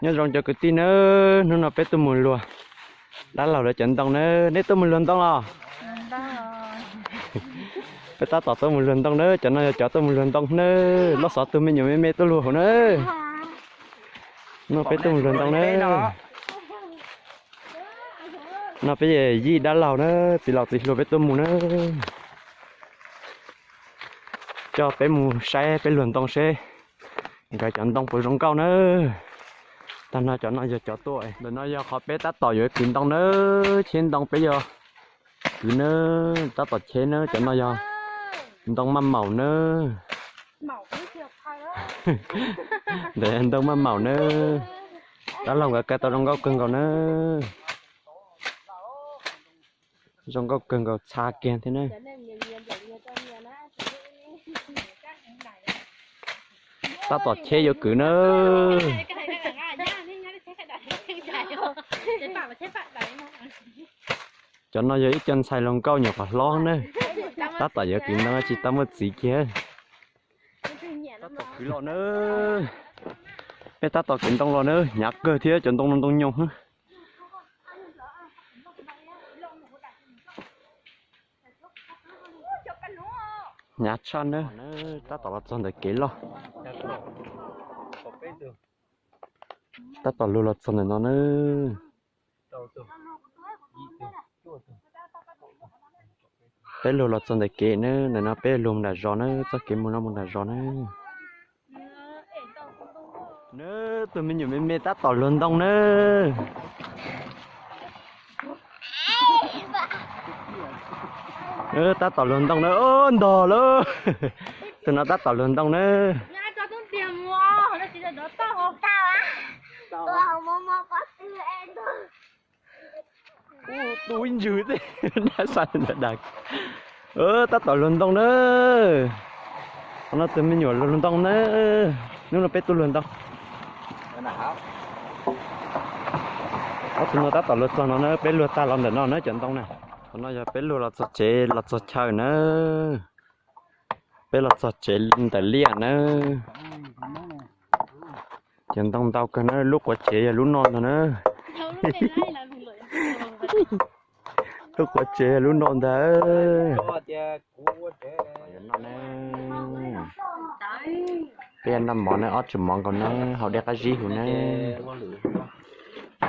Nyob zoo cov kwv tij na, hnub no peb tuaj mus luag dab laug lawv cov ntoo na. Nej tuaj mus luag ntoo los? Peb tab tom tuaj mus luag ntoo na. Cov no yog cov tuaj mus luag ntoo na. Loj xov tug me nyuam me me tuaj luag hauv na. No peb tuaj mus luag ntoo na. No peb yij dab laug na, txiv laus txiv hluas peb tuaj mus na. Coj peb mus saib peb luag ntoo seb nkawd cov ntoo puas zoo nkauj na. Tag no cov no yog cov tuaj. Ntawm no yog qhov peb tab tom yuav kwv ntoo na, cheb ntoo peb yog kwv na, tab tom cheb na. Cov no yog ntoo maj maum na. Ntawm ntoo maj maum na, dab laug nkawd kaw tau zoo nkauj kawg nkaus na. Zoo nkauj kawg nkaus txha kiag thiab na. Tab tom cheb yuav kwv na. Cov no yog ib co ntxhais hluas nkauj nyuam qhuav hlob na. Tab tom yuav kwv ntoo tsis tau muaj txiv kiag. Tab tom kwv los na. Peb tab tom kwv ntoo los na, hnyav kawg thiab cov ntoo no ntoo nyoos. Hnyav tshaj na. Tab tom los txog ntawm kev loj. Tab tom luag los txog ntawm no na. Peb luag los txog ntawm kev na, ntawm no peb luag mus nram zos na, txoj kev mus no mus nram zos na. Na, tus me nyuam me me tab tom luag ntoo na. Tab tom luag ntoo na, ntog lawm. Tus no tab tom luag ntoo na. Tu ib ntsws tej dab sab ntawd dag. Tab tom luag ntoo na. Qhov no tus me nyuam luag ntoo na. Hnub no peb tuaj luag ntoo. Ob tug no tab tom luag txog no na, peb luag tag los ntawm no na cov ntoo na. Qhov no yog peb luag los txog tsev los txog chaw na. Peb los txog tsev ntawm liaj na. Cov ntoo ntau kawg na, lub quav tsev yog lub no ntag na. Lub quav tsev yog lub no ntag. Peb noj mov na, ob tug mov nkaus na, haus dej qab zib huv na.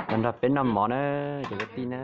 Los nrog peb noj mov na, cov kwv tij na.